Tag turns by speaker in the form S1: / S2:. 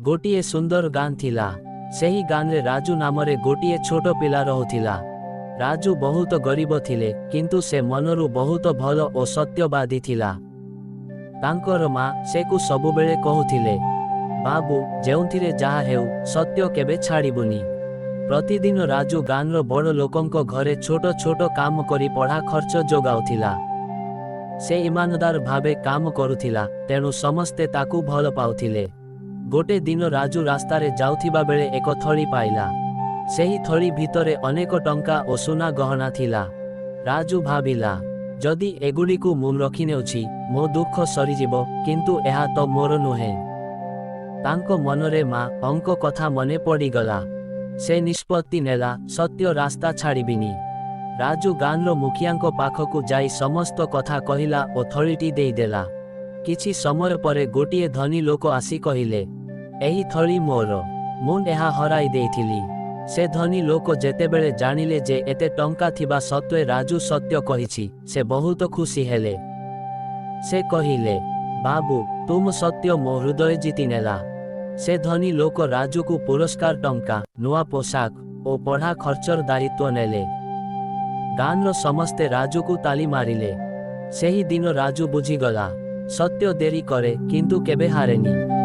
S1: ଗୋଟିଏ ସୁନ୍ଦର ଗାଁ ଥିଲା। ସେହି ଗାଁରେ ରାଜୁ ନାମରେ ଗୋଟିଏ ଛୋଟ ପିଲା ରହୁଥିଲା। ରାଜୁ ବହୁତ ଗରିବ ଥିଲେ, କିନ୍ତୁ ସେ ମନରୁ ବହୁତ ଭଲ ଓ ସତ୍ୟବାଦୀ ଥିଲା। ତାଙ୍କର ମା ସେକୁ ସବୁବେଳେ କହୁଥିଲେ, "ବାବୁ, ଯେଉଁଥିରେ ଯାହା ହେଉ, ସତ୍ୟ କେବେ ଛାଡ଼ିବୁନି।" ପ୍ରତିଦିନ ରାଜୁ ଗାଁର ବଡ଼ ଲୋକଙ୍କ ଘରେ ଛୋଟ ଛୋଟ କାମ କରି ପଢ଼ା ଖର୍ଚ୍ଚ ଯୋଗାଉଥିଲା। ସେ ଇମାନଦାର ଭାବେ କାମ କରୁଥିଲା, ତେଣୁ ସମସ୍ତେ ତାକୁ ଭଲ ପାଉଥିଲେ। ଗୋଟେ ଦିନ ରାଜୁ ରାସ୍ତାରେ ଯାଉଥିବା ବେଳେ ଏକ ଥଳି ପାଇଲା। ସେହି ଥଳି ଭିତରେ ଅନେକ ଟଙ୍କା ଓ ସୁନା ଗହଣା ଥିଲା। ରାଜୁ ଭାବିଲା, ଯଦି ଏଗୁଡ଼ିକୁ ମୁଁ ରଖିନେଉଛି, ମୋ ଦୁଃଖ ସରିଯିବ, କିନ୍ତୁ ଏହା ତ ମୋର ନୁହେଁ। ତାଙ୍କ ମନରେ ମା ଅଙ୍କ କଥା ମନେ ପଡ଼ିଗଲା। ସେ ନିଷ୍ପତ୍ତି ନେଲା, ସତ୍ୟ ରାସ୍ତା ଛାଡ଼ିବିନି। ରାଜୁ ଗାଁର ମୁଖିଆଙ୍କ ପାଖକୁ ଯାଇ ସମସ୍ତ କଥା କହିଲା ଓ ଥଳିଟି ଦେଇଦେଲା। କିଛି ସମୟ ପରେ ଗୋଟିଏ ଧନୀ ଲୋକ ଆସି କହିଲେ, "ଏହି ଥଳି ମୋର। ମୁଁ ଏହା ହରାଇ ଦେଇଥିଲି।" ସେ ଧନୀ ଲୋକ ଯେତେବେଳେ ଜାଣିଲେ ଯେ ଏତେ ଟଙ୍କା ଥିବା ସତ୍ତ୍ୱେ ରାଜୁ ସତ୍ୟ କହିଛି, ସେ ବହୁତ ଖୁସି ହେଲେ। ସେ କହିଲେ, "ବାବୁ, ତୁମ ସତ୍ୟ ମୋ ହୃଦୟ ଜିତିନେଲା।" ସେ ଧନୀ ଲୋକ ରାଜୁକୁ ପୁରସ୍କାର ଟଙ୍କା, ନୂଆ ପୋଷାକ ଓ ପଢ଼ା ଖର୍ଚ୍ଚର ଦାୟିତ୍ୱ ନେଲେ। ଗାଁର ସମସ୍ତେ ରାଜୁକୁ ତାଳି ମାରିଲେ। ସେହି ଦିନ ରାଜୁ ବୁଝିଗଲା, ସତ୍ୟ ଦେରି କରେ, କିନ୍ତୁ କେବେ ହାରେନି।